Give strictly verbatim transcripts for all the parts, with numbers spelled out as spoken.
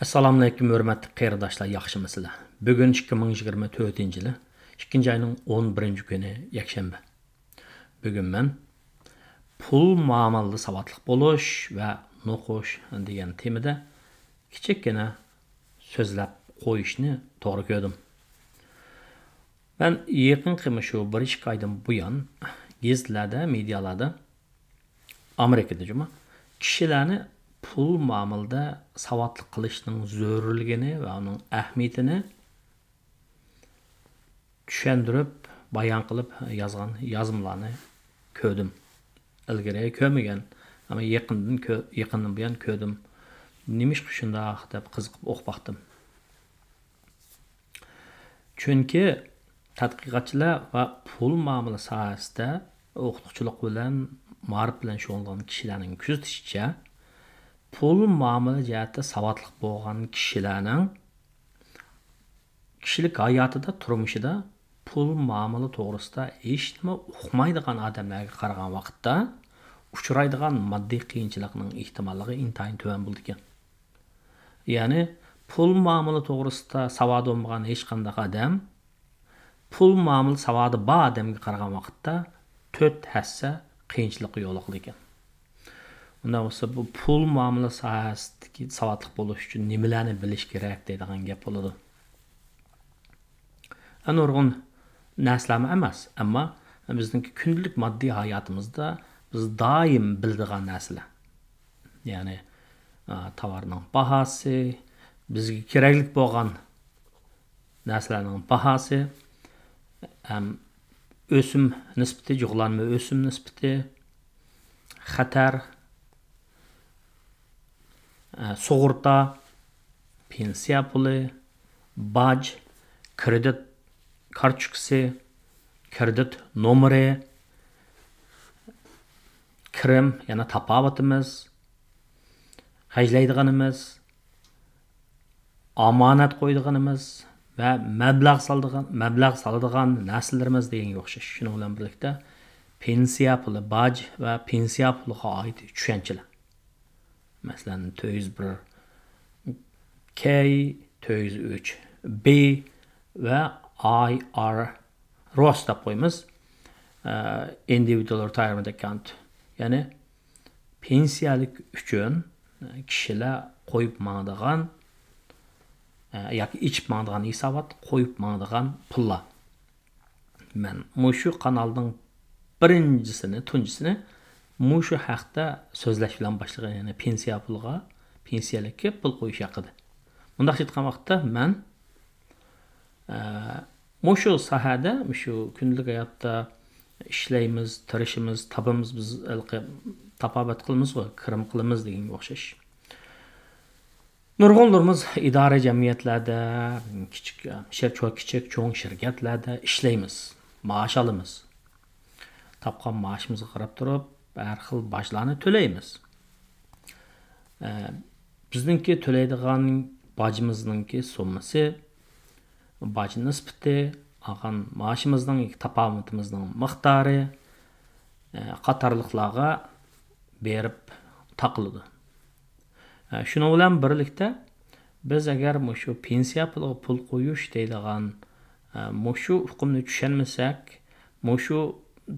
ئەسسالامۇئەلەيكۇم، ھۆرمەتلىك قېرىنداشلار، ياخشىمۇسىلەر؟ بۈگۈن ئىككى مىڭ يىگىرمە تۆتىنچى يىلى ئىككىنچى ئاينىڭ ئون بىرىنچى كۈنى، يەكشەنبە. بۈگۈن مەن پۇل مۇئامىلىدە ساۋاتلىق بولۇش ۋە نوقۇش دېگەن تېمىدا كىچىككىنە سۆزلەپ قويۇشنى توغرا كۆردۈم. مەن يېقىنقى مۇشۇ بىر ئىككى ئايدىن بۇيان گېزىتلەردە، مېدىيالاردا ئامېرىكىدا جۇمۇ كىشىلەرنى پۇل مۇئامىلىدە ساۋاتلىق قىلىشنىڭ زۆرۈرلۈكىنى ۋە ئۇنىڭ ئەھمىيىتىنى چۈشەندۈرۈپ، بايان قىلىپ يازغان يازمىلارنى كۆردۈم. ئىلگىرى كۆرمىگەن، ئەمما يېقىندىن كۆ-، يېقىندىن بۇيان كۆردۈم. نېمىشقا شۇنداق دەپ قىزىقىپ ئوقۇپ باقتىم. چۈنكى تەتقىقاتچىلار ۋە پۇل مۇئامىلە ساھەسىدە ئوقۇتقۇچىلىق بىلەن، مائارىپ بىلەن شۇغۇللانغان كىشىلەرنىڭ كۆزىتىشىچە، پۇل مۇئامىلە جەھەتتە ساۋاتلىق بولغان كىشىلەرنىڭ كىشىلىك ھاياتىدا، تۇرمۇشىدا پۇل مۇئامىلە توغرىسىدا ھېچنېمە ئۇقمايدىغان ئادەملەرگە قارىغان ۋاقىتتا، ئۇچرايدىغان ماددىي قىيىنچىلىقنىڭ ئېھتىماللىقى ئىنتايىن تۆۋەن بولىدىكەن. يەنى، پۇل مۇئامىلە توغرىسىدا ساۋادى بولمىغان ھېچقانداق ئادەم پۇل مۇئامىلە ساۋادى بار ئادەمگە قارىغان ۋاقىتتا تۆت ھەسسە قىيىنچىلىققا يولۇقىدىكەن. ئۇنداق بولسا، بۇ پۇل مۇئامىلە ساھەسىدىكى ساۋاتلىق بولۇش ئۈچۈن نېمىلەرنى بىلىش كېرەك دەيدىغان گەپ بولىدۇ. نۇرغۇن نەرسىلەرمۇ ئەمەس، ئەمما بىزنىڭكى كۈندىلىك ماددىي ھاياتىمىزدا بىز دائىم بىلىدىغان نەرسىلەر. يەنى، ئا، تاۋارنىڭ باھاسى، بىزگە كېرەكلىك بولغان نەرسىلەرنىڭ باھاسى، ھەم ئۆسۈم نىسبىتى، جۇغلانما ئۆسۈم نىسبىتى، خەتەر، ئە، سۇغۇرتا، پېنسىيە پۇلى، باج، كىرېدىت كارتوچكىسى، كىرېدىت نومۇرى، كىرىم، يەنى تاپاۋىتىمىز، خەجلەيدىغىنىمىز، ئامانەت قويىدىغىنىمىز ۋە مەبلەغ سالىدىغان، مەبلەغ سالىدىغان نەرسىلىرىمىز دېگەنگە ئوخشاش. شۇنىڭ بىلەن بىرلىكتە، پېنسىيە پۇلى، باج ۋە پېنسىيە پۇلىغا ئائىت چۈشەنچىلەر. مەسىلەن، تۆت يۈز بىر كەي، تۆت يۈز ئۈچ بى ۋە ئاي ئار روس دەپ قويىمىز. ئە، ئىندىۋىدۇئال رېتايرمېنت ئاككاونت. يەنى پېنسىيەلىك ئۈچۈن، ئە، كىشىلەر قويۇپ ماڭىدىغان، ئە، ياكى ئېچىپ ماڭىدىغان ھېسابات، قويۇپ ماڭىدىغان پۇللار. مەن مۇشۇ قانالنىڭ بىرىنچىسىنى، تۇنجىسىنى مۇشۇ ھەقتە سۆزلەش بىلەن باشلىغان، يەنى پېنسىيە پۇلىغا، پېنسىيەلىككە پۇل قويۇش ھەققىدە. مۇنداق ئېيتقان ۋاقىتتا مەن، ئە، مۇشۇ ساھەدە، مۇشۇ كۈندىلىك ھاياتتا ئىشلەيمىز، تىرىشىمىز، تاپىمىز، بىز ھېلىقى تاپاۋەت قىلىمىزغۇ، كىرىم قىلىمىز دېگەنگە ئوخشاش. نۇرغۇنلىرىمىز ئىدارە جەمئىيەتلەردە، كىچىك، شىر-، چوڭ، كىچىك، چوڭ شىركەتلەردە ئىشلەيمىز، مائاش ئالىمىز. تاپقان مائاشىمىزغا قاراپ تۇرۇپ، ھەر خىل باجلارنى تۆلەيمىز. ئە، بىزنىڭكى تۆلەيدىغان باجىمىزنىڭكى سوممىسى، باج نىسبىتى، ئالغان مائاشىمىزنىڭ ياكى تاپاۋىتىمىزنىڭ مىقدارى، ئە، قاتارلىقلارغا بېرىپ تاقىلىدۇ. ئە، شۇنىڭ بىلەن بىرلىكتە، بىز ئەگەر مۇشۇ پېنسىيە پۇلىغا پۇل قويۇش دەيدىغان، ئە، مۇشۇ ئۇقۇمنى چۈشەنمىسەك، مۇشۇ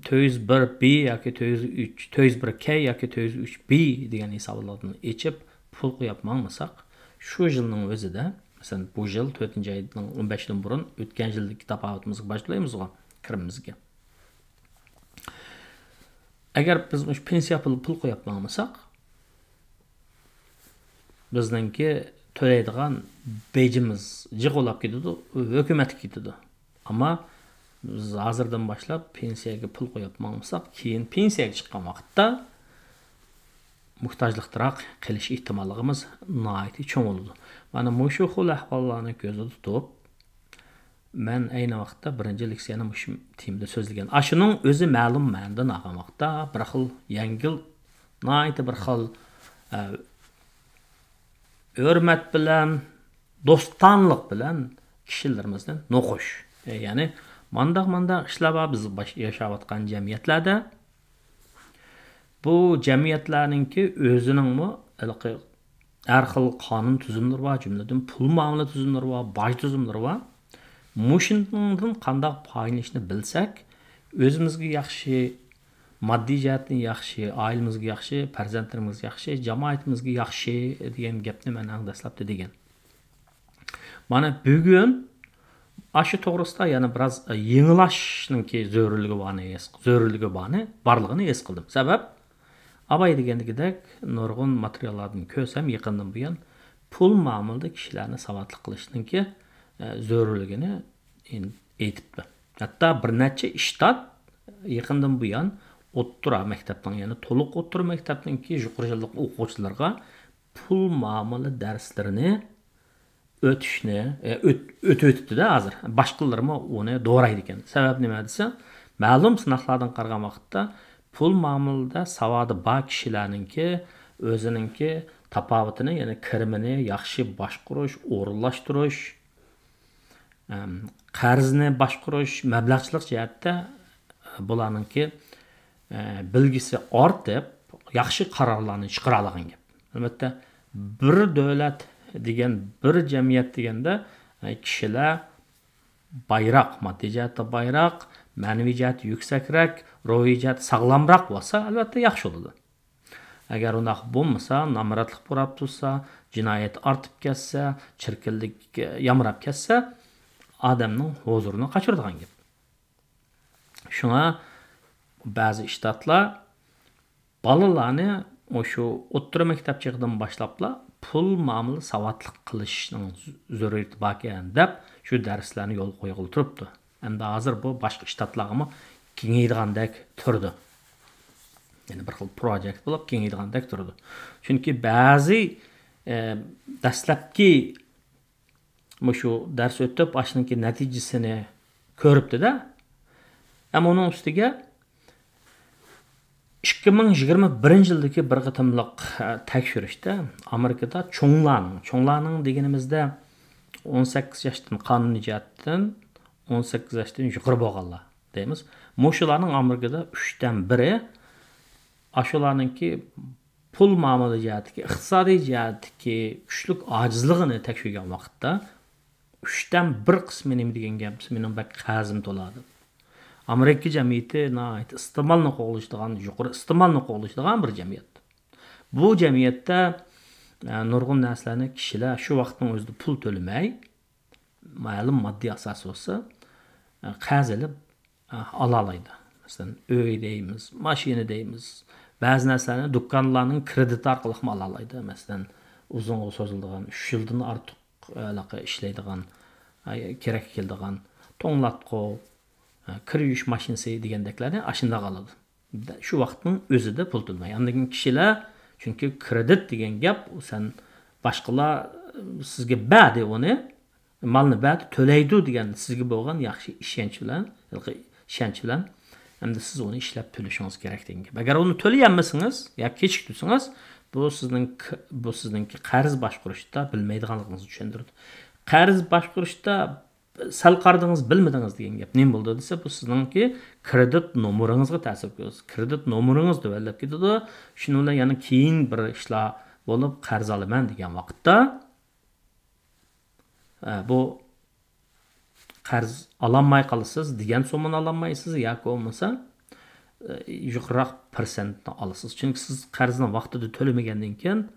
تۆت يۈز بىر بى ياكى تۆت يۈز ئۈچ، تۆت يۈز بىر كەي ياكى تۆت يۈز ئۈچ بى دېگەن ھېساباتلاردىن ئېچىپ پۇل قويۇپ ماڭمىساق، شۇ يىلنىڭ ئۆزىدە، مەسىلەن، بۇ يىل تۆتىنچى ئاينىڭ ئون بەشىدىن بۇرۇن ئۆتكەن يىلدىكى تاپاۋىتىمىزغا باجلايمىزغۇ، كىرىمىمىزگە. ئەگەر بىز مۇشۇ پېنسىيە پۇلىغا پۇل قويۇپ ماڭمىساق، بىزنىڭكى تۆلەيدىغان بېجىمىز جىق بولاپ كېتىدۇ، ھۆكۈمەتكە كېتىدۇ. ئەمما بىز ھازىردىن باشلاپ پېنسىيەگە پۇل قويۇپ ماڭمىساق، كېيىن پېنسىيەگە چىققان ۋاقىتتا موھتاجلىقتىراق قېلىش ئېھتىماللىقىمىز ناھايىتى چوڭ بولىدۇ. مانا مۇشۇ خىل ئەھۋاللارنى كۆزدە تۇتۇپ، مەن ئەينى ۋاقىتتا بىرىنچى لېكسىيەنى مۇشۇ تېمىدا سۆزلىگەن. ئاشۇنىڭ ئۆزى مەلۇم مەنىدىن ئالغان ۋاقىتتا بىر خىل يەڭگىل، ناھايىتى بىر خىل، ئە، ھۆرمەت بىلەن، دوستانلىق بىلەن كىشىلىرىمىزنى نوقۇش. ئە، يەنى مانداق-مانداق ئىشلار بار بىز باش-، ياشاۋاتقان جەمئىيەتلەردە. بۇ جەمئىيەتلەرنىڭكى ئۆزىنىڭمۇ ھېلىقى ھەر خىل قانۇن تۈزۈملىرى بار، جۈملىدىن پۇل مۇئامىلە تۈزۈملىرى بار، باج تۈزۈملىرى بار. مۇشۇنىڭدىن قانداق پايدىلىنىشنى بىلسەك، ئۆزىمىزگە ياخشى، ماددىي جەھەتتىن ياخشى، ئائىلىمىزگە ياخشى، پەرزەنتلىرىمىزگە ياخشى، جامائىتىمىزگە ياخشى دېگەن گەپنى مەن ئەڭ دەسلەپتە دېگەن. مانا بۈگۈن ئاشۇ توغرىسىدا يەنە بىراز يېڭىلاشنىڭكى زۆرۈرلۈكى بارنى ھېس، زۆرۈرلۈكى بارنى، بارلىقىنى ھېس قىلدىم. سەۋەب، ئاباي دېگەندىكىدەك نۇرغۇن ماتېرىياللاردىن كۆرسەم، يېقىندىن بۇيان پۇل مۇئامىلىدە كىشىلەرنى ساۋاتلىق قىلىشنىڭكى، ئە، زۆرۈرلۈكىنى ئېيتىپتۇ. ھەتتا بىر نەچچە شتات يېقىندىن بۇيان ئوتتۇرا مەكتەپنىڭ، يەنى تولۇق ئوتتۇرا مەكتەپنىڭكى يۇقىرى يىللىق ئوقۇغۇچىلىرىغا پۇل مۇئامىلە دەرسلىرىنى ئۆتۈشنى، ئە، ئۆت-، ئۆتۈۋېتىپتۇ-دە ھازىر. باشقىلىرىمۇ ئۇنى دورايدىكەن. سەۋەب نېمە دېسە، مەلۇم سىناقلاردىن قارىغان ۋاقىتتا پۇل مۇئامىلىدە ساۋادى بار كىشىلەرنىڭكى ئۆزىنىڭكى تاپاۋىتىنى، يەنى كىرىمىنى ياخشى باشقۇرۇش، ئورۇنلاشتۇرۇش، ئەم، قەرزنى باشقۇرۇش، مەبلەغچىلىك جەھەتتە، ئە، بۇلارنىڭكى، ئە، بىلگىسى ئارتىپ، ياخشى قارارلارنى چىقىرالىغان گەپ. ئەلۋەتتە، بىر دۆلەت دېگەن، بىر جەمئىيەت دېگەندە، ئە، كىشىلەر بايراق، ماددىي جەھەتتە بايراق، مەنىۋى جەھەتتە يۈكسەكرەك، روھىي جەھەتتە ساغلامراق بولسا، ئەلۋەتتە، ياخشى بولىدۇ. ئەگەر ئۇنداق بولمىسا، نامراتلىق بوراپ تۇرسا، جىنايەت ئارتىپ كەتسە، چىركىنلىك يامراپ كەتسە، ئادەمنىڭ ھۇزۇرىنى قاچۇرىدىغان گەپ. شۇڭا بەزى شتاتلار بالىلارنى مۇشۇ ئوتتۇرا مەكتەپ چېغىدىن باشلاپلا پۇل مۇئامىلە ساۋاتلىق قىلىشنىڭ زۆرۈرىيىتى باركەن دەپ، شۇ دەرسلەرنى يولغا قويغىلى تۇرۇپتۇ. ئەمدى ھازىر بۇ باشقا شتاتلارغىمۇ كېڭىيىدىغاندەك تۇرىدۇ. يەنى بىر خىل پروجېكت بولۇپ كېڭىيىدىغاندەك تۇرىدۇ. چۈنكى بەزى، ئە، دەسلەپكى مۇشۇ دەرس ئۆتۈپ، ئاشۇنىڭكى نەتىجىسىنى كۆرۈپتۇ-دە. ئەمما ئۇنىڭ ئۈستىگە ئىككى مىڭ يىگىرمە بىرىنچى يىلدىكى بىر قېتىملىق، ئە، تەكشۈرۈشتە ئامېرىكىدا چوڭلارنىڭ، چوڭلارنىڭ دېگىنىمىزدە ئون سەككىز ياشتىن، قانۇنىي جەھەتتىن ئون سەككىز ياشتىن يۇقىرى بولغانلار دەيمىز. مۇشۇلارنىڭ ئامېرىكىدا ئۈچتىن بىرى ئاشۇلارنىڭكى پۇل مۇئامىلە جەھەتتىكى، ئىقتىسادىي جەھەتتىكى كۈچلۈك ئاجىزلىقىنى تەكشۈرگەن ۋاقىتتا، ئۈچتىن بىر قىسمى نېمە دېگەن گەپ دېسە، مېنىڭ بەك قەرزىم تولىدۇ. ئامېرىكا جەمئىيىتى ناھايىتى ئىستېمالنى قوغلىشىدىغان، يۇقىرى ئىستېمالنى قوغلىشىدىغان بىر جەمئىيەت. بۇ جەمئىيەتتە، ئە، نۇرغۇن نەرسىلەرنى كىشىلەر شۇ ۋاقىتنىڭ ئۆزىدە پۇل تۆلىمەي، مەلۇم ماددىي ئاساسى بولسا، ئە، قەرز ئېلىپ، ئە، ئالالايدۇ. مەسىلەن، ئۆي دەيمىز، ماشىنا دەيمىز. بەزى نەرسىلەرنى دۇكانلارنىڭ كرېدىتى ئارقىلىقمۇ ئالالايدۇ. مەسىلەن، ئۇزۇنغا سوزۇلىدىغان، ئۈچ يىلدىن ئارتۇق ھېلىقى ئىشلەيدىغان، ئاي، كېرەككە كېلىدىغان توڭلاتقۇ، ئە، كىر يۇيۇش ماشىنىسى دېگەندەكلەرنى ئاشۇنداق ئالىدۇ. شۇ ۋاقىتنىڭ ئۆزىدە پۇل تۆلىمەي. ئاندىن كېيىن كىشىلەر، چۈنكى كرېدىت دېگەن گەپ، سەن باشقىلار سىزگە بەردى ئۇنى، مالنى بەردى، تۆلەيدۇ دېگەن سىزگە بولغان ياخشى ئىشەنچ بىلەن، ھېلىقى ئىشەنچ بىلەن، ئەمدى سىز ئۇنى ئىشلەپ تۆلىشىڭىز كېرەك دېگەن گەپ. ئەگەر ئۇنى تۆلىيەلمىسىڭىز ياكى كېچىكتۈرسىڭىز، بۇ سىزنىڭ ك-، بۇ سىزنىڭكى قەرز باشقۇرۇشتا بىلمەيدىغانلىقىڭىزنى چۈشەندۈرىدۇ. قەرز باشقۇرۇشتا سەل قارىدىڭىز، بىلمىدىڭىز دېگەن گەپ. نېمە بولىدۇ دېسە، بۇ سىزنىڭكى كرېدىت نومۇرىڭىزغا تەسىر كۆرسىتىدۇ. كرېدىت نومۇرىڭىز تۆۋەنلەپ كېتىدۇ. شۇنىڭ بىلەن يەنە كېيىن بىر ئىشلار بولۇپ قەرز ئالىمەن دېگەن ۋاقىتتا، ئە، بۇ قەرز ئالالماي قالىسىز، دېگەن سوممىنى ئالالمايسىز ياكى بولمىسا، ئە، يۇقىرىراق پىرسەنتنى ئالىسىز. چۈنكى سىز قەرزنى ۋاقتىدا تۆلىمىگەندىن كېيىن،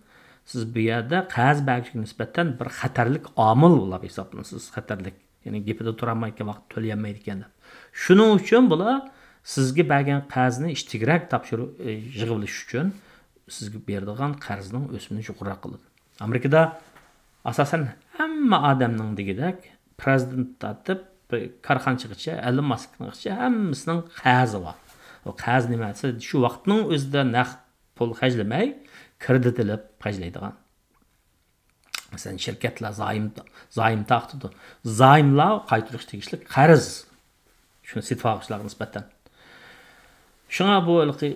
سىز بۇ يەردە قەرز بەرگۈچىگە نىسبەتەن بىر خەتەرلىك ئامىل بولۇپ ھېسابلىنىسىز، خەتەرلىك. يەنى گېپىدە تۇرالمايدىكەن، ۋاقىت تۆلىيەلمەيدىكەن دەپ. شۇنىڭ ئۈچۈن بۇلار سىزگە بەرگەن قەرزنى ئىچتىكرەك تاپشۇرۇپ، ئى، يىغىۋېلىش ئۈچۈن سىزگە بېرىدىغان قەرزنىڭ ئۆسۈمىنى يۇقىرىراق قىلىدۇ. ئامېرىكىدا ئاساسەن ھەممە ئادەمنىڭ دېگۈدەك، پرېزىدېنت تارتىپ كارخانىچىغىچە، ئەلون ماسكنىڭغىچە ھەممىسىنىڭ قەرزى بار. ئۇ قەرز نېمە دېسە، شۇ ۋاقىتنىڭ ئۆزىدە نەق پۇل خەجلىمەي، كرېدىت ئېلىپ خەجلەيدىغان. مەسىلەن، شىركەتلەر زايىم، زايىم تارتىدۇ. زايىملار قايتۇرۇشقا تېگىشلىك قەرز. شۇنى سېتىۋالغۇچىلارغا نىسبەتەن. شۇڭا بۇ ھېلىقى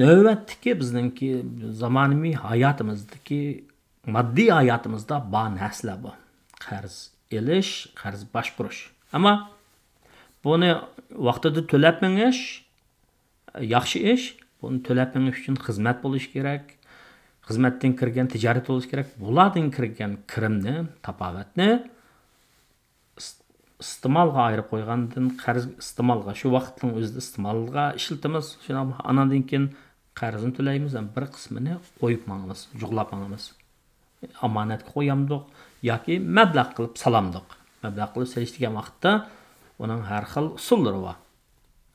نۆۋەتتىكى بىزنىڭكى زامانىۋى ھاياتىمىزدىكى، ماددىي ھاياتىمىزدا بار نەرسىلەر بۇ. قەرز ئېلىش، قەرز باشقۇرۇش. ئەمما بۇنى ۋاقتىدا تۆلەپ مېڭىش، ياخشى ئىش، بۇنى تۆلەپ مېڭىش ئۈچۈن خىزمەت بولۇشى كېرەك. خىزمەتتىن كىرگەن تىجارەت بولۇشى كېرەك. بۇلاردىن كىرگەن كىرىمنى، تاپاۋەتنى ئىس-، ئىستېمالغا ئايرىپ قويغاندىن، قەرز ئىستېمالغا، شۇ ۋاقىتنىڭ ئۆزىدە ئىستېمالغا ئىشلىتىمىز. شۇنداقمۇ؟ ئاناندىن كېيىن قەرزنى تۆلەيمىز، ھەم بىر قىسمىنى قويۇپ ماڭىمىز، جۇغلاپ ماڭىمىز. ئامانەتكە قويامدۇق ياكى مەبلەغ قىلىپ سالامدۇق. مەبلەغ قىلىپ سېلىش دېگەن ۋاقىتتا ئۇنىڭ ھەر خىل ئۇسۇللىرى بار.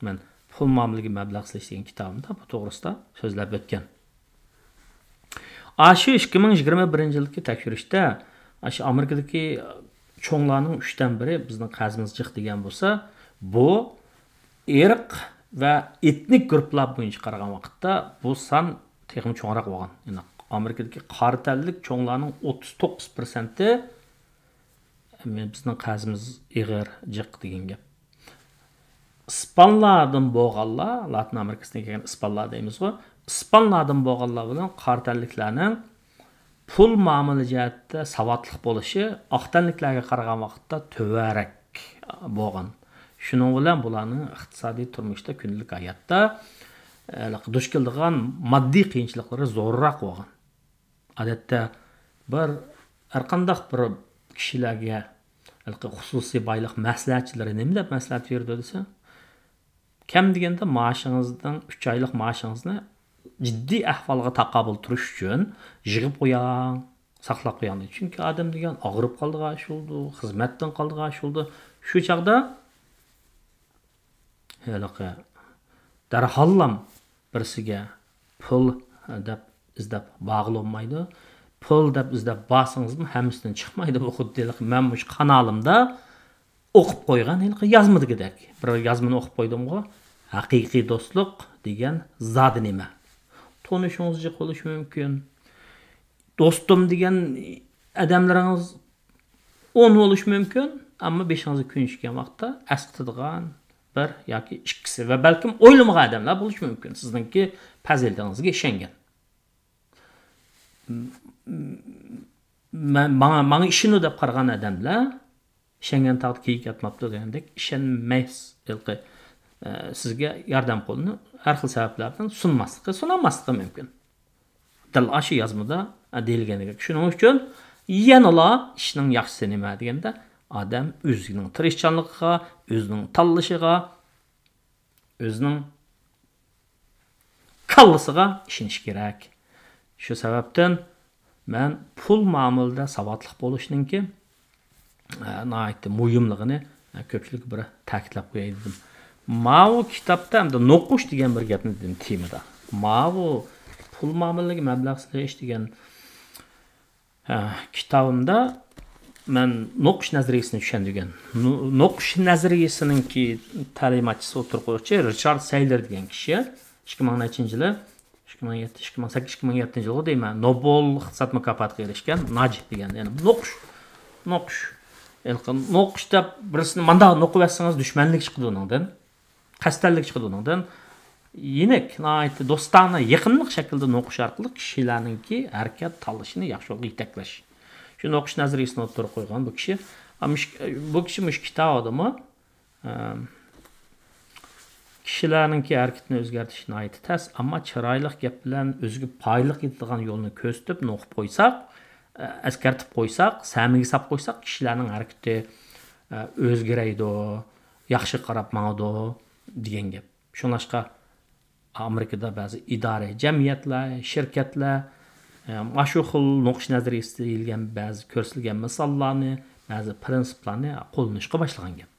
مەن پۇل مۇئامىلىگە مەبلەغ سېلىش دېگەن كىتابىمدا بۇ توغرىسىدا سۆزلەپ ئۆتكەن. ئاشۇ ئىككى مىڭ يىگىرمە بىرىنچى يىلدىكى تەكشۈرۈشتە، ئاشۇ ئامېرىكىدىكى چوڭلارنىڭ ئۈچتىن بىرى بىزنىڭ قەرزىمىز جىق دېگەن بولسا، بۇ ئىرق ۋە ئېتنىك گۇرۇپپىلار بويىچە قارىغان ۋاقىتتا بۇ سان تېخىمۇ چوڭراق بولغان. يەنى ئامېرىكىدىكى قارا تەنلىك چوڭلارنىڭ ئوتتۇز توققۇز پىرسەنتى بىزنىڭ قەرزىمىز ئېغىر، جىق دېگەن گەپ. ئىسپانلاردىن بولغانلار، لاتىن ئامېرىكىسىدىن كەلگەن ئىسپانلار دەيمىزغۇ، ئىسپانلاردىن بولغانلار بىلەن قارا تەنلىكلەرنىڭ پۇل مۇئامىلە جەھەتتە ساۋاتلىق بولۇشى ئاق تەنلىكلەرگە قارىغان ۋاقىتتا تۆۋەنرەك بولغان. شۇنىڭ بىلەن بۇلارنىڭ ئىقتىسادىي تۇرمۇشتا، كۈندىلىك ھاياتتا، ئە، دۇچ كېلىدىغان ماددىي قىيىنچىلىقلىرى زورراق بولغان. ئادەتتە بىر، ھەرقانداق بىر كىشىلەرگە ھېلىقى خۇسۇسىي بايلىق مەسلىھەتچىلىرى نېمە دەپ مەسلىھەت بېرىدۇ دېسە، كەم دېگەندە مائاشىڭىزنىڭ، ئۈچ ئايلىق مائاشىڭىزنى جىددىي ئەھۋالغا تاقابىل تۇرۇش ئۈچۈن يىغىپ قوياڭ، ساقلاپ قوياڭ دەيدۇ. چۈنكى ئادەم دېگەن ئاغرىپ قالىدىغان ئىش بولىدۇ، خىزمەتتىن قالىدىغان ئىش بولىدۇ. شۇ چاغدا ھېلىقى دەرھاللام بىرسىگە پۇل دەپ ئىزدەپ بارغىلى بولمايدۇ. پۇل دەپ ئىزدەپ بارسىڭىزمۇ ھەممىسىدىن چىقمايدۇ. بۇ خۇددى ھېلىقى مەن مۇشۇ قانالىمدا ئوقۇپ قويغان ھېلىقى يازمىدىكىدەك. بىر يازمىنى ئوقۇپ قويدۇمغۇ، ھەقىقىي دوستلۇق دېگەن زادى نېمە؟ تونۇشىڭىز جىق بولۇشى مۇمكىن. دوستۇم دېگەن ئادەملىرىڭىز ئون بولۇشى مۇمكىن، ئەمما بېشىڭىزغا كۈن چۈشكەن ۋاقىتتا ئەسقىتىدىغان بىر ياكى ئىككىسى ۋە بەلكىم ئويلىمىغان ئادەملەر بولۇشى مۇمكىن. سىزنىڭكى پەزىلىتىڭىزگە ئىشەنگەن، مەن، ماڭا، ماڭا ئىشىنىدۇ دەپ قارىغان ئادەملەر، ئىشەنگەن تاغدا كېيىك ياتماپتۇ دېگەندەك، ئىشەنمەس، ھېلىقى، ئە، سىزگە ياردەم قولىنى ھەر خىل سەۋەبلەر بىلەن سۇنماسلىقى، سۇنالماسلىقى مۇمكىن. دەل ئاشۇ يازمىدا، ئە، دېيىلگەندەك. شۇنىڭ ئۈچۈن يەنىلا ئىشنىڭ ياخشىسى نېمە دېگەندە، ئادەم ئۆزىنىڭ تىرىشچانلىقىغا، ئۆزىنىڭ تاللىشىغا، ئۆزىنىڭ كاللىسىغا ئىشىنىش كېرەك. شۇ سەۋەبتىن مەن پۇل مۇئامىلىدە ساۋاتلىق بولۇشنىڭكى، ئە، ناھايىتى مۇھىملىقىنى، ئە، كۆپچىلىككە بىر تەكىتلەپ قوياي دېدىم. ماۋۇ كىتابتا ئەمدى نوقۇش دېگەن بىر گەپنى دېدىم تېمىدا. ماۋۇ پۇل مۇئامىلىلىرىگە مەبلەغ سېلىش دېگەن، ئە، كىتابىمدا مەن نوقۇش نەزەرىيىسىنى چۈشەندۈرگەن. نو-، نوقۇش نەزەرىيىسىنىڭكى تەلىماتچىسى، ئوتتۇرىغا قويغۇچى رىچارد سەيلەر دېگەن كىشى. ئىككى مىڭ نەچچىنچى يىلى؟ ئىككى مىڭ يەتتە، ئىككى مىڭ سەككىز، ئىككى مىڭ يەتتىنچى يىلغۇ دەيمەن، نوبېل ئىقتىساد مۇكاپاتىغا ئېرىشكەن ناجىھ دېگەن، يەنى نوقۇش، نوقۇش، ھېلىقى نوقۇش دەپ بىرسىنى مانداق نوقۇۋەتسىڭىز، دۈشمەنلىك چىقىدۇ ئۇنىڭدىن، قەستەنلىك چىقىدۇ ئۇنىڭدىن. يېنىك، ناھايىتى دوستانە، يېقىملىق شەكىلدە نوقۇش ئارقىلىق كىشىلەرنىڭكى ھەرىكەت تاللىشىنى ياخشى يولغا يېتەكلەش. شۇ نوقۇش نەزەرىيىسىنى ئوتتۇرىغا قويغان بۇ كىشى. ئا، مۇش-، بۇ كىشى مۇشۇ كىتابىدىمۇ ئەم، كىشىلەرنىڭكى ھەرىكىتىنى ئۆزگەرتىش ناھايىتى تەس، ئەمما چىرايلىق گەپ بىلەن ئۆزىگە پايدىلىق يېتىدىغان يولنى كۆرسىتىپ، نوقۇپ قويساق، ئە، ئەسكەرتىپ قويساق، سەمىگە ساپ قويساق، كىشىلەرنىڭ ھەرىكىتى، ئە، ئۆزگىرەيدۇ، ياخشىغا قاراپ ماڭىدۇ دېگەن گەپ. شۇڭلاشقا ئامېرىكىدا بەزى ئىدارە، جەمئىيەتلەر، شىركەتلەر، ئە، مانا شۇ خىل نوقۇش نەزەرىيىسى دېيىلگەن بەزى كۆرسىتىلگەن مىساللارنى، بەزى پىرىنسىپلارنى قوللىنىشقا باشلىغان گەپ.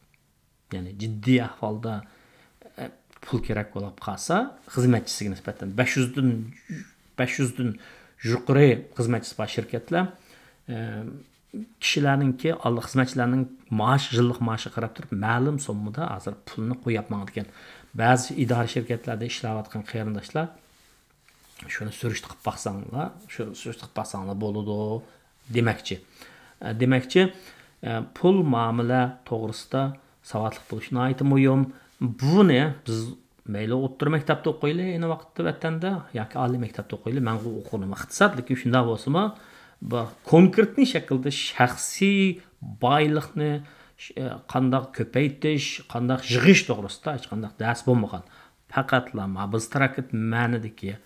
يەنى جىددىي ئەھۋالدا، ئە، پۇل كېرەك بولۇپ قالسا، خىزمەتچىسىگە نىسبەتەن بەش يۈزدىن، بەش يۈزدىن يۇقىرى خىزمەتچىسى بار شىركەتلەر، ئە، كىشىلەرنىڭكى، ئال-، خىزمەتچىلەرنىڭ مائاش، يىللىق مائاشىغا قاراپ تۇرۇپ، مەلۇم سوممىدا ھازىر پۇلنى قويۇپ ماڭىدىكەن. بەزى ئىدارە شىركەتلەردە ئىشلەۋاتقان قېرىنداشلار، شۇنى سۈرۈشتە قىلىپ باقساڭلار، شۇ سۈرۈشتە قىلىپ باقساڭلار بولىدۇ دېمەكچى. ئە، دېمەكچى، ئە، پۇل مۇئامىلە توغرىسىدا ساۋاتلىق بولۇش ناھايىتى مۇھىم. بۇنى بىز مەيلى ئوتتۇرا مەكتەپتە ئوقۇيلى، ئەينى ۋاقىتتا ۋەتەندە، ياكى ئالىي مەكتەپتە ئوقۇيلى، مەن ئوقۇغىنىم ئىقتىساد، لېكىن شۇنداق بولسىمۇ، بۇ كونكرېتنىي شەكىلدە شەخسىي بايلىقنى ش-، ئە، قانداق كۆپەيتىش، قانداق يىغىش توغرىسىدا ھېچقانداق دەرس بولمىغان. پەقەتلا مابىز تراكت مەنىدىكى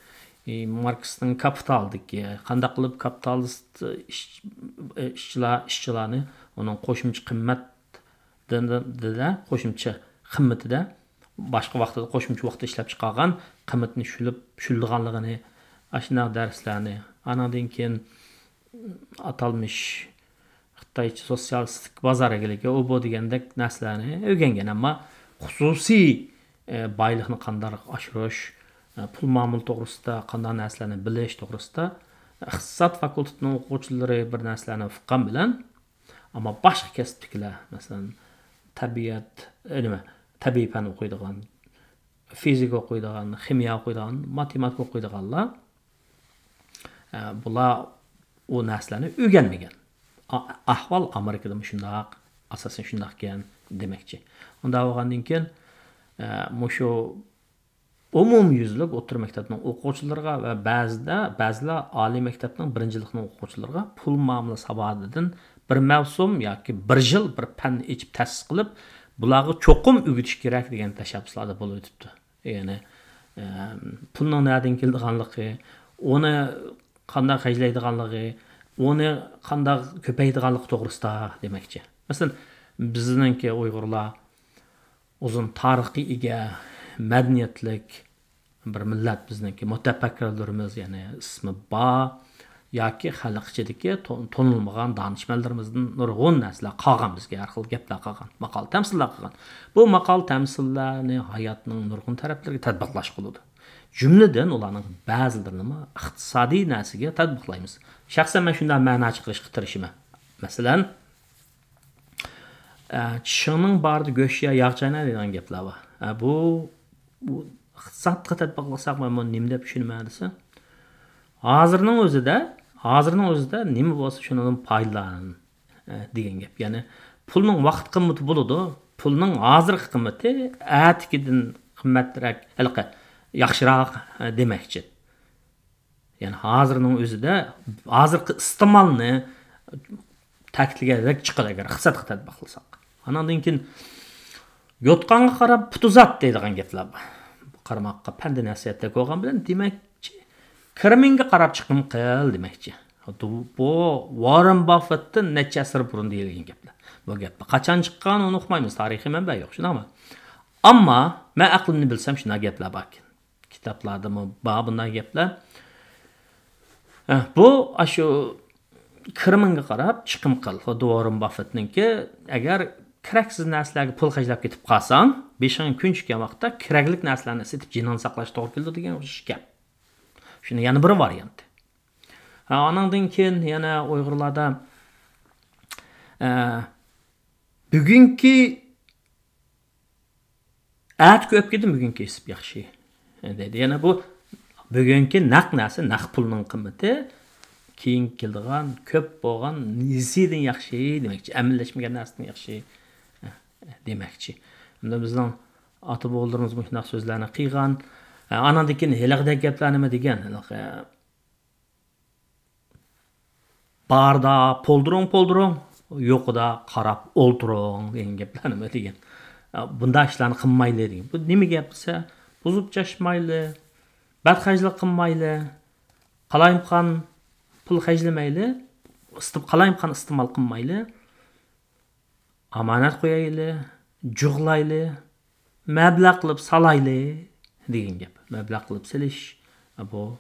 ماركسنىڭ كاپىتالدىكى، قانداق قىلىپ كاپىتالىست ئىش-، ئىشچىلار، ئىشچىلارنى ئۇنىڭ قوشۇمچە قىممەت دە، قوشۇمچە قىممىتىدە باشقا ۋاقتىدا قوشۇمچە ۋاقىتتا ئىشلەپ چىقارغان قىممىتىنى شۈلۈپ، شۈلىدىغانلىقىنى، ئاشۇنداق دەرسلەرنى، ئانىڭدىن كېيىن ئاتالمىش خىتايچە سوتسىيالىستىك بازار ئىگىلىكى، ئۇ بۇ دېگەندەك نەرسىلەرنى ئۆگەنگەن، ئەمما خۇسۇسىي، ئە، بايلىقنى قانداق ئاشۇرۇش، ئە، پۇل مۇئامىلە توغرىسىدا قانداق نەرسىلەرنى بىلىش توغرىسىدا ئىقتىساد فاكۇلتېتىنىڭ ئوقۇغۇچىلىرى بىر نەرسىلەرنى ئۇققان بىلەن، ئەمما باشقا كەسىپتىكىلەر، مەسىلەن، تەبىئەت، ئە، نېمە، تەبىئىي پەن ئوقۇيدىغان، فىزىكا ئوقۇيدىغان، خىمىيە ئوقۇيدىغان، ماتېماتىكا ئوقۇيدىغانلار، ئە، بۇلار ئۇ نەرسىلەرنى ئۆگەنمىگەن. ئا-، ئەھۋال ئامېرىكىدىمۇ شۇنداق، ئاساسەن شۇنداق ئىكەن دېمەكچى. ئۇنداق بولغاندىن كېيىن، ئە، مۇشۇ ئومۇميۈزلۈك ئوتتۇرا مەكتەپنىڭ ئوقۇغۇچىلىرىغا ۋە بەزىدە، بەزىلەر ئالىي مەكتەپنىڭ بىرىنچى يىللىقىنىڭ ئوقۇغۇچىلىرىغا پۇل مۇئامىلە ساۋاتىدىن بىر مەۋسۇم ياكى بىر يىل بىر پەننى ئېچىپ تەسىس قىلىپ، بۇلارغا چوقۇم ئۆگىتىش كېرەك دېگەن تەشەببۇسلاردا بولۇپ ئۆتۈپتۇ. يەنى، ئە، پۇلنىڭ نەدىن كېلىدىغانلىقى، ئۇنى قانداق خەجلەيدىغانلىقى، ئۇنى قانداق كۆپەيتىدىغانلىقى توغرىسىدا دېمەكچى. مەسىلەن، بىزنىڭكى ئۇيغۇرلار ئۇزۇن تارىخقا ئىگە، مەدەنىيەتلىك بىر مىللەت بىزنىڭكى. مۇتەپەككۇرلىرىمىز، يەنى ئىسمى بار ياكى خەلق ئىچىدىكى تو-، تونۇلمىغان دانىشمەنلىرىمىزدىن نۇرغۇن نەرسىلەر قالغان بىزگە، ھەر خىل گەپلەر قالغان، ماقال تەمسىللەر قالغان. بۇ ماقال تەمسىللەرنى ھاياتنىڭ نۇرغۇن تەرەپلىرىگە تەتبىقلاشقا بولىدۇ. جۈملىدىن ئۇلارنىڭ بەزىلىرىنىمۇ ئىقتىسادىي نەرسىگە تەتبىقلايمىز. شەخسەن مەن شۇنداق مەنا چىقىرىشقا تىرىشىمەن. مەسىلەن، ئە، چىشىڭنىڭ بارىدا گۆش يە، ياغ چاينا دەيدىغان گەپلەر بار. ئە، بۇ، بۇ ئىقتىسادقا تەتبىقلىساق، مەن بۇنى نېمە دەپ چۈشىنىمەن دېسە، ھازىرنىڭ ئۆزىدە، ھازىرنىڭ ئۆزىدە نېمە بولسا شۇنىڭدىن پايدىلان، ئە، دېگەن گەپ. يەنى پۇلنىڭ ۋاقىت قىممىتى بولىدۇ، پۇلنىڭ ھازىرقى قىممىتى ئەتىكىدىن قىممەترەك، ھېلىقى ياخشىراق، ئە، دېمەكچى. يەنى ھازىرنىڭ ئۆزىدە ھازىرقى ئىستېمالنى تەكىتلىگەندەك چىقىدۇ، ئەگەر ئىقتىسادقا تەتبىقلىساق. ئاناندىن كېيىن يوتقانغا قاراپ پۇت ئۇزات دەيدىغان گەپلەر بار. بۇ قارىماققا پەندە نەسىھەتتەك بولغان بىلەن، دېمەكچى، كىرىمىڭگە قاراپ چىقىم قىل دېمەكچى. بۇ ۋاررېن باففېتتىن نەچچە ئەسىر بۇرۇن دېيىلگەن گەپلەر. بۇ گەپ قاچان چىققان، ئۇنى ئۇقمايمىز، تارىخىي مەنبە يوق، شۇنداقمۇ؟ ئەمما مەن ئەقلىمنى بىلسەم، شۇنداق گەپلەر باركەن. كىتابلاردىمۇ بار بۇنداق گەپلەر. ھە، بۇ ئاشۇ كىرىمىڭگە قاراپ چىقىم قىل. خۇددى ۋاررېن باففېتنىڭكى، ئەگەر كېرەكسىز نەرسىلەرگە پۇل خەجلەپ كېتىپ قالساڭ، بېشىڭ كۈن چۈشكەن ۋاقىتتا كېرەكلىك نەرسىلەرنى سېتىپ جېنىڭنى ساقلاش توغرا كېلىدۇ دېگەن ئوخشاش گەپ. شۇنىڭ يەنە بىر ۋارىيانتى. ھە، ئانىڭدىن كېيىن يەنە ئۇيغۇرلاردا، ئە، بۈگۈنكى ئەتە كۆپ كېتىدۇ، بۈگۈن كېسىپ ياخشى، دەيدۇ. يەنە بۇ بۈگۈنكى نەق نەرسە، نەق پۇلنىڭ قىممىتى كېيىن كېلىدىغان، كۆپ بولغان نېسىدىن ياخشى دېمەكچى، ئەمەلىيلەشمىگەن نەرسىدىن ياخشى دېمەكچى. ئەمدى بىزنىڭ ئاتا بوۋىلىرىمىز مۇشۇنداق سۆزلەرنى قىلغان. ئاناندىن كېيىن ھېلىقىدەك گەپلەر نېمە دېگەن؟ ھېلىقى باردا پولدۇرۇڭ، پولدۇرۇڭ، يوقىدا قاراپ ئولتۇرۇڭ دېگەن گەپلەرنى دېگەن. بۇنداق ئىشلارنى قىلمايلى دېگەن. بۇ نېمە گەپ دېسە، بۇزۇپ چاچمايلى، بەتخەجلىك قىلمايلى، قالايمىقان پۇل خەجلىمەيلى، ئىستىم-، قالايمىقان ئىستېمال قىلمايلى. ئامانەت قويايلى، جۇغلايلى، مەبلەغ قىلىپ سالايلى دېگەن گەپ. مەبلەغ قىلىپ سېلىش، بۇ،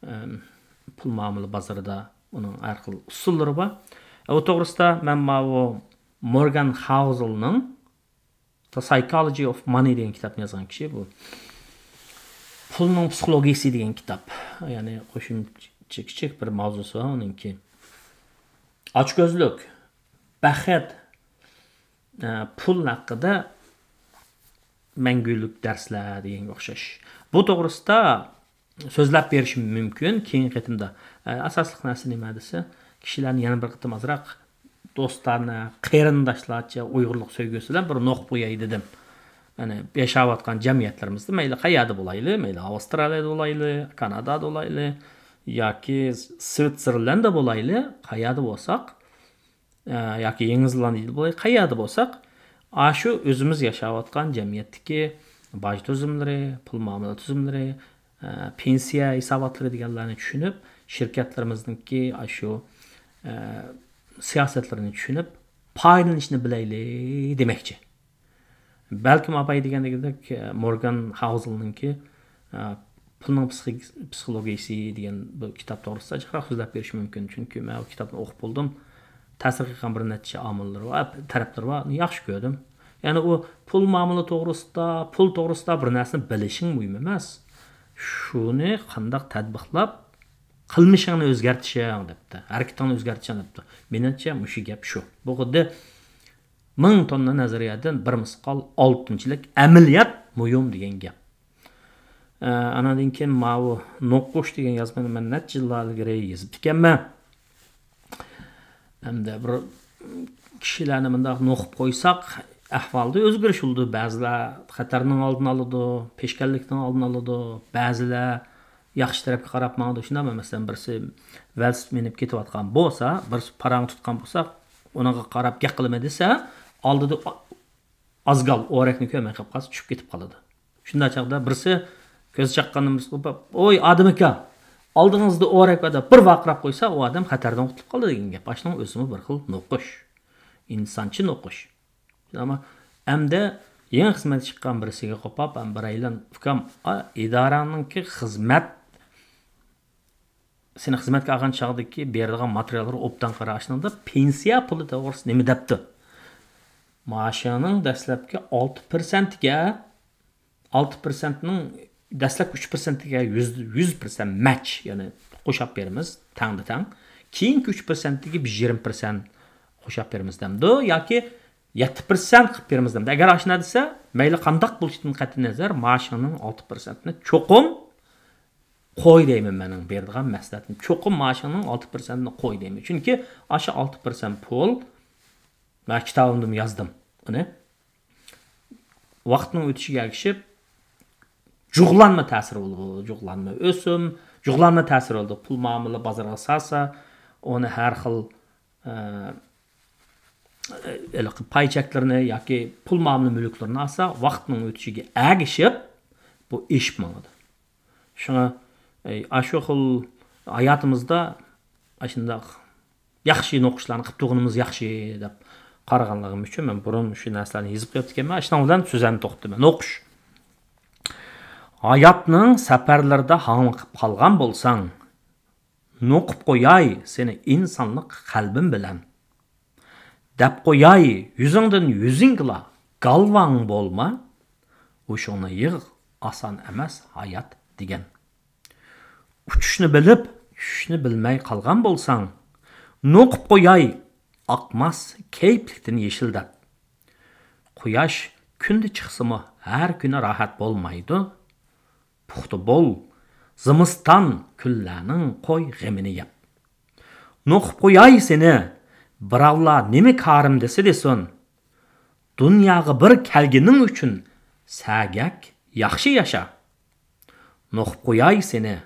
ئەم، پۇل مۇئامىلە بازىرىدا ئۇنىڭ ھەر خىل ئۇسۇللىرى بار. ئۇ توغرىسىدا مەن ماۋۇ مورگان خاۋزېلنىڭ The Psychology of Money دېگەن كىتابنى يازغان كىشى بۇ. پۇلنىڭ پسىخولوگىيىسى دېگەن كىتاب. يەنى قوشۇمچە كىچىك بىر ماۋزۇسى بار ئۇنىڭكى. ئاچكۆزلۈك، بەخت، ئە، پۇل ھەققىدە مەڭگۈلۈك دەرسلەر دېگەنگە ئوخشاش. بۇ توغرىسىدا سۆزلەپ بېرىشىم مۇمكىن كېيىنكى قېتىمدا. ئە، ئاساسلىق نەرسە نېمە دېسە، كىشىلەرنى يەنە بىر قېتىم ئازراق دوستانە، قېرىنداشلارچە ئۇيغۇرلۇق سۆيگۈسى بىلەن بىر نوقۇپ قوياي دېدىم. يەنى ياشاۋاتقان جەمئىيەتلىرىمىزدە مەيلى قەيەردە بولايلى، مەيلى ئاۋسترالىيەدە بولايلى، كانادادا بولايلى ياكى سۋىتسېرلەندە بولايلى، قەيەردە بولساق، ئە، ياكى يېڭى زېلاندىيەدە بولاي، قەيەردە بولساق، ئاشۇ ئۆزىمىز ياشاۋاتقان جەمئىيەتتىكى باج تۈزۈملىرى، پۇل مۇئامىلە تۈزۈملىرى، ئە، پېنسىيە ھېساباتلىرى دېگەنلەرنى چۈشىنىپ، شىركەتلىرىمىزنىڭكى ئاشۇ، ئە، سىياسەتلىرىنى چۈشىنىپ، پايدىلىنىشنى بىلەيلى دېمەكچى. بەلكىم ئاپاي دېگەندەك، ئە، مورگان ھاۋزېلنىڭكى، ئە، پۇلنىڭ پسىخ-، پسىخولوگىيىسى دېگەن بۇ كىتاب توغرىسىدا جىقراق سۆزلەپ بېرىشى مۇمكىن. چۈنكى مەن ئۇ كىتابنى ئوقۇپ بولدۇم. تەسىر قىلغان بىر نەچچە ئامىللىرى بار، تەرەپلىرى بار. ياخشى كۆردۈم. يەنى ئۇ پۇل مۇئامىلە توغرىسىدا، پۇل توغرىسىدا بىر نەرسىنى بىلىشىڭ مۇھىم ئەمەس. شۇنى قانداق تەتبىقلاپ، قىلمىشىڭنى ئۆزگەرتىشىڭ دەپتۇ. ھەرىكىتىڭنى ئۆزگەرتىشىڭ دەپتۇ. مېنىڭچە مۇشۇ گەپ شۇ. بۇ خۇددى مىڭ توننا نەزەرىيەدىن بىر مىسقال ئالتۇنچىلىك ئەمەلىيەت مۇھىم دېگەن گەپ. ئە، ئاناندىن كېيىن ماۋۇ نوقۇش دېگەن يازمىنى مەن نەچچە يىللار ئىلگىرى يېزىپتىكەنمەن. ھەمدە بىر كىشىلەرنى مۇنداق نوقۇپ قويساق، ئەھۋالدا ئۆزگىرىش بولىدۇ. بەزىلەر خەتەرنىڭ ئالدىنى ئالىدۇ، پېشكەللىكنىڭ ئالدىنى ئالىدۇ، بەزىلەر ياخشى تەرەپكە قاراپ ماڭىدۇ. شۇنداقمۇ؟ مەسىلەن، بىرسى ۋېلىسىپىت مىنىپ كېتىۋاتقان بولسا، بىرسى پاراڭ تۇتقان بولسا، ئۇنىڭغا قاراپ گەپ قىلىمەن دېسە، ئالدىدا ئازگال ئورەكنى كۆرمەي قېلىپ قالسا، چۈشۈپ كېتىپ قالىدۇ. شۇنداق چاغدا بىرسى كۆز چاققاندا بىرسى قوپاپ، «ئوي، ئادەم ئاكا، ئالدىڭىزدا ئورەك بار» دەپ بىر ۋارقىراپ قويسا، ئۇ ئادەم خەتەردىن قۇتۇلۇپ قالىدۇ دېگەن گەپ. ئاشۇنىڭ ئۆزىمۇ بىر خىل نوقۇش. ئىنسانچە نوقۇش. ئەمما ئەمدى يېڭى خىزمەتكە چىققان بىرسىگە قوپاپ، ھەم بىرەيلەن، «ئۇكام، ئا، ئىدارەڭنىڭكى خىزمەت، سېنى خىزمەتكە ئالغان چاغدىكى بېرىدىغان ماتېرىياللىرى ئوبدان قارا، ئاشۇنىڭدا پېنسىيە پۇلى توغرىسىدا نېمە دەپتۇ؟ مائاشىڭنىڭ دەسلەپكى ئالتە پىرسەنتىگە، ئالتە پىرسەنتنىڭ دەسلەپكى ئۈچ پىرسەنتىگە يۈز، يۈز پىرسەنت مەچ، يەنى قوشاپ بېرىمىز، تەڭدە تەڭ. كېيىنكى ئۈچ پىرسەنتىگە بىز يىگىرمە پىرسەنت قوشاپ بېرىمىز» دەمدۇ ياكى يەتتە پىرسەنت قىلىپ بېرىمىز دەمدۇ. ئەگەر ئاشۇنداق دېسە، مەيلى قانداق بولۇشىدىن قەتئىينەزەر، مائاشىڭنىڭ ئالتە پىرسەنتىنى چوقۇم قوي دەيمەن، مېنىڭ بېرىدىغان مەسلىھەتىم. چوقۇم مائاشىڭنىڭ ئالتە پىرسەنتىنى قوي دەيمەن. چۈنكى ئاشۇ ئالتە پىرسەنت پۇل، مەن كىتابىمدىمۇ يازدىم ئۇنى. ۋاقىتنىڭ ئۆتۈشىگە ئەگىشىپ، جۇغلانما تەسىر بولىدۇ. جۇغلانما ئۆسۈم، جۇغلانما تەسىر بولىدۇ. پۇل مۇئامىلە بازىرىغا سالسا، ئۇنى ھەر خىل، ئە، ھېلىقى پاي چەكلىرىنى ياكى پۇل مۇئامىلە مۈلۈكلىرىنى ئالسا، ۋاقىتنىڭ ئۆتۈشىگە ئەگىشىپ بۇ ئېشىپ ماڭىدۇ. شۇڭا، ئەي، ئاشۇ خىل ھاياتىمىزدا ئاشۇنداق ياخشى نوقۇشلارنى قىلىپ تۇرغىنىمىز ياخشى دەپ قارىغانلىقىم ئۈچۈن مەن بۇرۇن شۇ نەرسىلەرنى يېزىپ قويۇپتىكەنمەن. ئاشۇنىڭ بىلەن سۆزۈمنى توختىتىمەن. نوقۇش. ھاياتنىڭ سەپەرلىرىدە ھاڭۋېقىپ قالغان بولساڭ، نوقۇپ قوياي سېنى ئىنسانلىق قەلبىم بىلەن. دەپ قوياي يۈزۈڭدىن يۈزۈڭگىلا، گالۋاڭ بولما، ھوشۇڭنى يىغ، ئاسان ئەمەس ھايات دېگەن. ئۇچۇشنى بىلىپ، چۈشۈشنى بىلمەي قالغان بولساڭ، نوقۇپ قوياي، ئاقماس كەيپلىكتىن يېشىل دەپ. قۇياش كۈندە چىقسىمۇ، ھەر كۈنى راھەت بولمايدۇ. پۇختا بول، زىمىستان كۈنلەرنىڭ قوي غېمىنى يەپ. نوقۇپ قوياي سېنى، بىراۋلار نېمە كارىم دېسە دېسۇن. دۇنياغا بىر كەلگىنىڭ ئۈچۈن سەگەك ياخشى ياشا. نوقۇپ قوياي سېنى،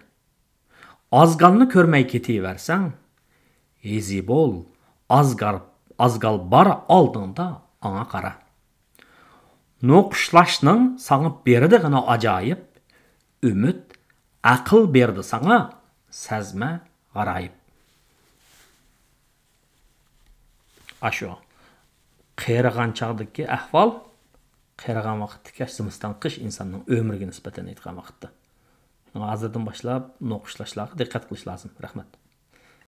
ئازگالنى كۆرمەي كېتىۋەرسەڭ، ھېزى بول، ئازگار-، ئازگال بار ئالدىڭدا، ئاڭا قارا. نوقۇشلاشنىڭ ساڭا بېرىدىغىنى ئاجايىپ، ئۈمىد، ئەقىل بېرىدۇ ساڭا، سەزمە غارايىپ. ئاشۇ قېرىغان چاغدىكى ئەھۋال، قېرىغان ۋاقىتتىكى زىمىستان، قىش ئىنساننىڭ ئۆمرىگە نىسبەتەن ئېيتقان ۋاقىتتا. شۇڭا ھازىردىن باشلاپ نوقۇشلاشلارغا دىققەت قىلىش لازىم. رەھمەت.